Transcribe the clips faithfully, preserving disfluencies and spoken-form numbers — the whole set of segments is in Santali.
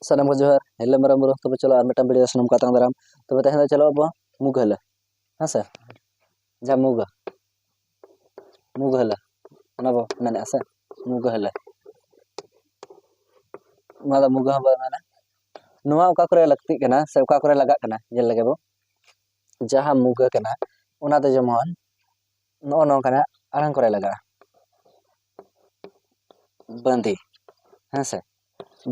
ᱥᱟᱱᱟᱢ ᱠᱚ ᱡᱚᱦᱟᱨ, ᱦᱮᱞᱳ ᱢᱟᱨᱟᱝ ᱵᱩᱨᱩ᱾ ᱛᱚᱵᱮ ᱪᱚᱞᱚ ᱟᱨ ᱢᱤᱫᱴᱟᱝ ᱵᱷᱤᱰᱤᱭᱳ ᱥᱟᱱᱟᱢ ᱠᱚ ᱟᱛᱟᱝ ᱫᱟᱨᱟᱢ᱾ ᱛᱚᱵᱮ ᱛᱮᱦᱮᱧ ᱫᱚ ᱪᱟᱞᱟᱜ ᱟᱵᱚ ᱢᱩᱜᱷᱟᱹᱞᱟᱹ, ᱦᱮᱸ ᱥᱮ? ᱡᱟᱦᱟᱸ ᱢᱩᱜᱟᱹ, ᱢᱩᱜᱷᱟᱹᱞᱟᱹ, ᱚᱱᱟ ᱵᱚ ᱢᱮᱱᱮᱫᱼᱟ ᱥᱮ, ᱢᱩᱜᱷᱟᱹᱞᱟᱹ᱾ ᱱᱚᱣᱟ ᱫᱚ ᱢᱩᱜᱷᱟᱹ ᱦᱚᱸ ᱵᱚ ᱢᱮᱱᱟ᱾ ᱱᱚᱣᱟ ᱚᱠᱟ ᱠᱚᱨᱮ ᱞᱟᱹᱠᱛᱤᱜ ᱠᱟᱱᱟ ᱥᱮ ᱚᱠᱟ ᱠᱚᱨᱮ ᱞᱟᱜᱟᱜ ᱠᱟᱱᱟ, ᱧᱮᱞ ᱞᱮᱜᱮ ᱵᱚ᱾ ᱡᱟᱦᱟᱸ ᱢᱩᱜᱷᱟᱹ ᱠᱟᱱᱟ, ᱚᱱᱟ ᱫᱚ ᱡᱮᱢᱚᱱ ᱱᱚᱜᱼᱚ ᱱᱚᱝᱠᱟᱱᱟᱜ ᱟᱲᱟᱝ ᱠᱚᱨᱮ ᱞᱟᱜᱟᱜᱼᱟ᱾ ᱵᱟᱸᱫᱤ, ᱦᱮᱸ ᱥᱮ?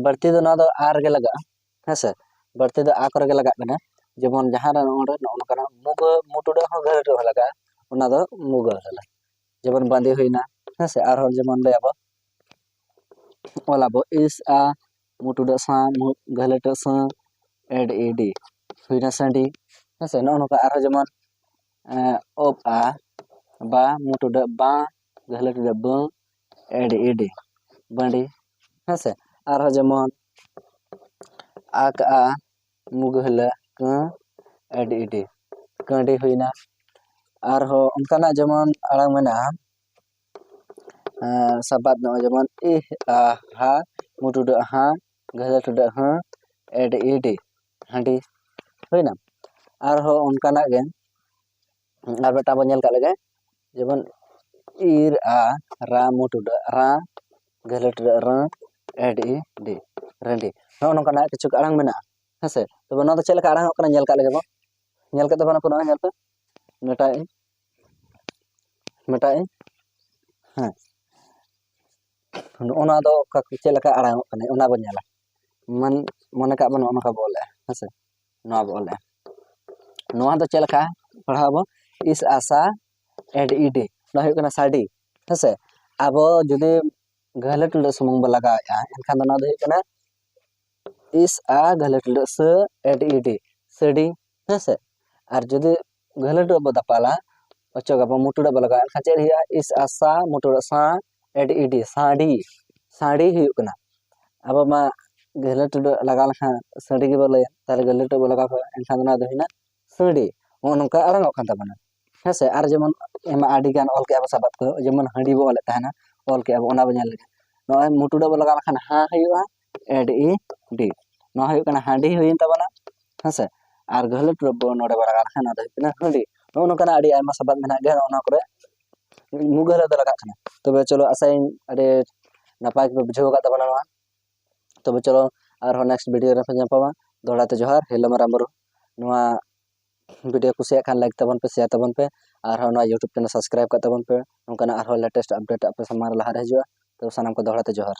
ᱵᱟᱹᱲᱛᱤ ᱫᱚ ᱱᱚᱣᱟ ᱫᱚ ᱟ ᱨᱮᱜᱮ ᱞᱟᱜᱟᱜᱼᱟ, ᱦᱮᱸ ᱥᱮ? ᱵᱟᱹᱲᱛᱤ ᱫᱚ ᱟ ᱠᱚᱨᱮ ᱜᱮ ᱞᱟᱜᱟᱜ ᱠᱟᱱᱟ᱾ ᱡᱮᱢᱚᱱ ᱡᱟᱦᱟᱸ ᱨᱮ ᱱᱚᱜᱼᱚ ᱱᱚᱰᱮ ᱱᱚᱜᱼᱚ ᱱᱚᱝᱠᱟᱱᱟᱜ ᱢᱩᱜᱟᱹ, ᱢᱩ ᱴᱩᱰᱟᱹᱜ ᱦᱚᱸ ᱜᱷᱟᱹᱞ ᱴᱩᱰᱟᱹᱜ ᱦᱚᱸ ᱞᱟᱜᱟᱜᱼᱟ, ᱚᱱᱟ ᱫᱚ ᱢᱩᱜᱟᱹ ᱠᱟᱱᱟ᱾ ᱡᱮᱢᱚᱱ ᱵᱟᱸᱫᱤ ᱦᱩᱭᱱᱟ, ᱦᱮᱸ ᱥᱮ? ᱟᱨᱦᱚᱸ ᱡᱮᱢᱚᱱ ᱞᱟᱹᱭ ᱟᱵᱚ, ᱚᱞ ᱟᱵᱚ ᱤᱥ ᱟ, ᱢᱩ ᱴᱩᱰᱟᱹᱜ ᱥᱟ, ᱢᱩ ᱜᱷᱟᱹᱞ ᱴᱩᱰᱟᱹᱜ ᱥᱟᱹ, ᱮᱰ ᱤ ᱰᱤ, ᱦᱩᱭᱱᱟ ᱥᱟᱺᱰᱤ, ᱦᱮᱸ ᱥᱮ? ᱱᱚᱜᱼᱚ ᱱᱚᱝᱠᱟ ᱟᱨᱦᱚᱸ ᱡᱮᱢᱚᱱ, ᱮᱸ, ᱚᱯ ᱟ, ᱵᱟ, ᱢᱩ ᱴᱩᱰᱟᱹᱜ ᱵᱟᱸ, ᱜᱷᱟᱹᱞ ᱴᱩᱰᱟᱹᱜ ᱵᱟᱹ, ᱮᱰ ᱤ ᱰᱤ, ᱵᱟᱺᱰᱤ, ᱦᱮᱸ ᱥᱮ? ᱟᱨᱦᱚᱸ ᱡᱮᱢᱚᱱ ᱟ ᱠᱟᱜᱼᱟ, ᱢᱩᱜᱷᱟᱹᱞᱟᱹ, ᱠᱟᱹ, ᱮᱰ ᱤ ᱰᱤ, ᱠᱟᱹᱰᱤ ᱦᱩᱭᱱᱟ᱾ ᱟᱨᱦᱚᱸ ᱚᱱᱠᱟᱱᱟᱜ ᱡᱮᱢᱚᱱ ᱟᱲᱟᱝ ᱢᱮᱱᱟᱜᱼᱟ, ᱮᱸ, ᱥᱟᱵᱟᱫ ᱱᱚᱜᱼᱚᱭ ᱡᱮᱢᱚᱱ ᱤᱦ, ᱟ, ᱦᱟ, ᱢᱩ ᱴᱩᱰᱟᱹᱜ ᱦᱟ, ᱜᱷᱟᱹᱞ ᱴᱩᱰᱟᱹᱜ ᱦᱟᱹ, ᱮᱰ ᱤ ᱰᱤ, ᱦᱟᱺᱰᱤ ᱦᱩᱭᱱᱟ᱾ ᱟᱨᱦᱚᱸ ᱚᱱᱠᱟᱱᱟᱜ ᱜᱮ ᱟᱨ ᱢᱤᱫᱴᱟᱝ ᱵᱚᱱ ᱧᱮᱞ ᱠᱟᱜ ᱞᱮᱜᱮ, ᱡᱮᱢᱚᱱ ᱤᱨ, ᱟ, ᱨᱟ, ᱢᱩ ᱴᱩᱰᱟᱹᱜ ᱨᱟ, ᱜᱷᱟᱹᱞ ᱴᱩᱰᱟᱹᱜ ᱨᱟᱹ, ᱮᱰ ᱤ ᱰᱤ, ᱨᱟᱺᱰᱤ᱾ ᱱᱚᱜᱼᱚ ᱱᱚᱝᱠᱟᱱᱟᱜ ᱠᱤᱪᱷᱩ ᱟᱲᱟᱝ ᱢᱮᱱᱟᱜᱼᱟ, ᱦᱮᱸ ᱥᱮ? ᱛᱚᱵᱮ ᱱᱚᱣᱟ ᱫᱚ ᱪᱮᱫ ᱞᱮᱠᱟ ᱟᱲᱟᱝ ᱚᱜ ᱠᱟᱱᱟ, ᱧᱮᱞ ᱠᱟᱜ ᱞᱮᱜᱮ ᱵᱚᱱ᱾ ᱧᱮᱞ ᱠᱟᱛᱮ ᱵᱚᱱ ᱟᱯᱮ ᱱᱚᱜᱼᱚᱭ ᱧᱮᱞ ᱯᱮ, ᱢᱮᱴᱟᱜ ᱤᱧ, ᱢᱮᱴᱟᱜ ᱤᱧ, ᱦᱮᱸ᱾ ᱱᱚᱜᱼᱚ ᱱᱚᱣᱟ ᱫᱚ ᱚᱠᱟ, ᱪᱮᱫ ᱞᱮᱠᱟ ᱟᱲᱟᱝ ᱚᱜ ᱠᱟᱱᱟ, ᱚᱱᱟ ᱵᱚᱱ ᱧᱮᱞᱟ᱾ ᱢᱟᱱ-, ᱢᱚᱱᱮ ᱠᱟᱜ ᱵᱚᱱ ᱱᱚᱜᱼᱚ ᱱᱚᱝᱠᱟ ᱵᱚ ᱚᱞᱮᱜᱼᱟ, ᱦᱮᱸ ᱥᱮ? ᱱᱚᱣᱟ ᱵᱚ ᱚᱞᱮᱜᱼᱟ᱾ ᱱᱚᱣᱟ ᱫᱚ ᱪᱮᱫ ᱞᱮᱠᱟ ᱯᱟᱲᱦᱟᱣ ᱟᱵᱚ? ᱤᱥ ᱟᱥᱟ ᱮᱰ ᱤ ᱰᱤ, ᱱᱚᱣᱟ ᱦᱩᱭᱩᱜ ᱠᱟᱱᱟ ᱥᱟᱰᱤ, ᱦᱮᱸ ᱥᱮ? ᱟᱵᱚ ᱡᱩᱫᱤ ᱜᱷᱟᱹᱞ ᱴᱩᱰᱟᱹᱜ ᱥᱩᱢᱩᱝ ᱵᱚ ᱞᱟᱜᱟᱣᱮᱫᱼᱟ, ᱮᱱᱠᱷᱟᱱ ᱫᱚ ᱱᱚᱣᱟ ᱫᱚ ᱦᱩᱭᱩᱜ ᱠᱟᱱᱟ ᱤᱥ ᱟ ᱜᱷᱟᱹᱞ ᱴᱩᱰᱟᱹᱜ ᱥᱟᱹ ᱮᱰ ᱤ ᱰᱤ, ᱥᱟᱹᱰᱤ, ᱦᱮᱸ ᱥᱮ? ᱟᱨ ᱡᱩᱫᱤ ᱜᱷᱟᱹᱞ ᱴᱩᱰᱟᱹᱜ ᱵᱚ ᱫᱟᱯᱟᱞᱟ, ᱚᱪᱚᱜ ᱟᱵᱚ, ᱢᱩ ᱴᱩᱰᱟᱹᱜ ᱵᱚ ᱞᱟᱜᱟᱣᱟ, ᱮᱱᱠᱷᱟᱱ ᱪᱮᱫ ᱦᱩᱭᱩᱜᱼᱟ? ᱤᱥ ᱟ ᱥᱟ, ᱢᱩ ᱴᱩᱰᱟᱹᱜ ᱥᱟ, ᱮᱰ ᱤ ᱰᱤ, ᱥᱟᱰᱤ, ᱥᱟᱰᱤ ᱦᱩᱭᱩᱜ ᱠᱟᱱᱟ᱾ ᱟᱵᱚ ᱢᱟ ᱜᱷᱟᱹᱞ ᱴᱩᱰᱟᱹᱜ ᱞᱟᱜᱟᱣ ᱞᱮᱠᱷᱟᱱ ᱥᱟᱹᱰᱤ ᱜᱮᱵᱚ ᱞᱟᱹᱭᱟ, ᱛᱟᱦᱚᱞᱮ ᱜᱷᱟᱹᱞ ᱴᱩᱰᱟᱹᱜ ᱵᱚ ᱞᱟᱜᱟᱣ ᱠᱷᱟᱱ ᱮᱱᱠᱷᱟᱱ ᱫᱚ ᱱᱚᱣᱟ ᱫᱚ ᱦᱩᱭᱱᱟ ᱥᱟᱹᱰᱤ᱾ ᱱᱚᱜᱼᱚ ᱱᱚᱝᱠᱟ ᱟᱲᱟᱝ ᱚᱜ ᱠᱟᱱ ᱛᱟᱵᱚᱱᱟ, ᱦᱮᱸ ᱥᱮ? ᱟᱨ ᱡᱮᱢᱚᱱ ᱟᱭᱢᱟ ᱟᱹᱰᱤ ᱜᱟᱱ ᱚᱞ ᱠᱮᱜᱼᱟ ᱵᱚ ᱥᱟᱵᱟᱫ ᱠᱚ, ᱡᱮᱢᱚᱱ ᱦᱟᱺᱰᱤ ᱵᱚ ᱚᱞᱮᱫ ᱛᱟᱦᱮᱱᱟ, ᱚᱞ ᱠᱮᱜᱼᱟ ᱵᱚ, ᱚᱱᱟ ᱵᱚ ᱧᱮᱞ ᱞᱮᱜᱮ᱾ ᱱᱚᱜᱼᱚᱭ ᱢᱩ ᱴᱩᱰᱟᱹᱜ ᱵᱚ ᱞᱟᱜᱟᱣ ᱞᱮᱠᱷᱟᱱ ᱦᱟ ᱦᱩᱭᱩᱜᱼᱟ, ᱮᱰ ᱤ ᱰᱤ᱾ ᱱᱚᱣᱟ ᱦᱩᱭᱩᱜ ᱠᱟᱱᱟ ᱦᱟᱺᱰᱤ ᱦᱩᱭᱮᱱ ᱛᱟᱵᱚᱱᱟ, ᱦᱮᱸ ᱥᱮ᱾ ᱟᱨ ᱜᱟᱹᱦᱞᱟᱹ ᱴᱩᱰᱩ ᱱᱚᱰᱮ ᱵᱚᱱ ᱞᱟᱜᱟᱣ ᱞᱮᱠᱷᱟᱱ ᱱᱚᱣᱟ ᱫᱚ ᱦᱩᱭᱩᱜ ᱠᱟᱱᱟ ᱦᱟᱺᱰᱤ᱾ ᱱᱚᱜᱼᱚ ᱱᱚᱝᱠᱟᱱᱟᱜ ᱟᱹᱰᱤ ᱟᱭᱢᱟ ᱥᱟᱵᱟᱫ ᱢᱮᱱᱟᱜ ᱜᱮᱭᱟ, ᱚᱱᱟ ᱠᱚᱨᱮ ᱢᱩ ᱜᱟᱹᱦᱞᱟᱹ ᱫᱚ ᱞᱟᱜᱟᱜ ᱠᱟᱱᱟ᱾ ᱛᱚᱵᱮ ᱪᱚᱞᱚ, ᱟᱥᱟᱭᱟᱹᱧ ᱟᱹᱰᱤ ᱱᱟᱯᱟᱭ ᱜᱮᱯᱮ ᱵᱩᱡᱷᱟᱹᱣ ᱟᱠᱟᱫ ᱛᱟᱵᱚᱱᱟ ᱱᱚᱣᱟ᱾ ᱛᱚᱵᱮ ᱪᱚᱞᱚ, ᱟᱨᱦᱚᱸ next video ᱨᱮ ᱧᱟᱯᱟᱢᱟ᱾ ᱫᱚᱦᱲᱟ ᱛᱮ ᱡᱚᱦᱟᱨ, ᱦᱤᱞᱟᱹ ᱢᱟᱨᱟᱝ ᱵᱩᱨᱩ᱾ ᱱᱚᱣᱟ video ᱠᱩᱥᱤᱭᱟᱜ ᱠᱷᱟᱱ like ᱛᱟᱵᱚᱱ ᱯᱮ, share ᱛᱟᱵᱚᱱ ᱯᱮ, ᱟᱨᱦᱚᱸ ᱱᱚᱣᱟ YouTube channel subscribe ᱠᱟᱜ ᱛᱟᱵᱚᱱ ᱯᱮ᱾ ᱱᱚᱝᱠᱟᱱᱟᱜ ᱟᱨᱦᱚᱸ latest update ᱟᱯᱮ ᱥᱟᱢᱟᱝ ᱨᱮ ᱞᱟᱦᱟ ᱨᱮ ᱦᱤᱡᱩᱜᱼᱟ᱾ ᱛᱚ ᱥᱟᱱᱟᱢ ᱠᱚ ᱫᱚᱦᱲᱟ ᱛᱮ ᱡᱚᱦᱟᱨ᱾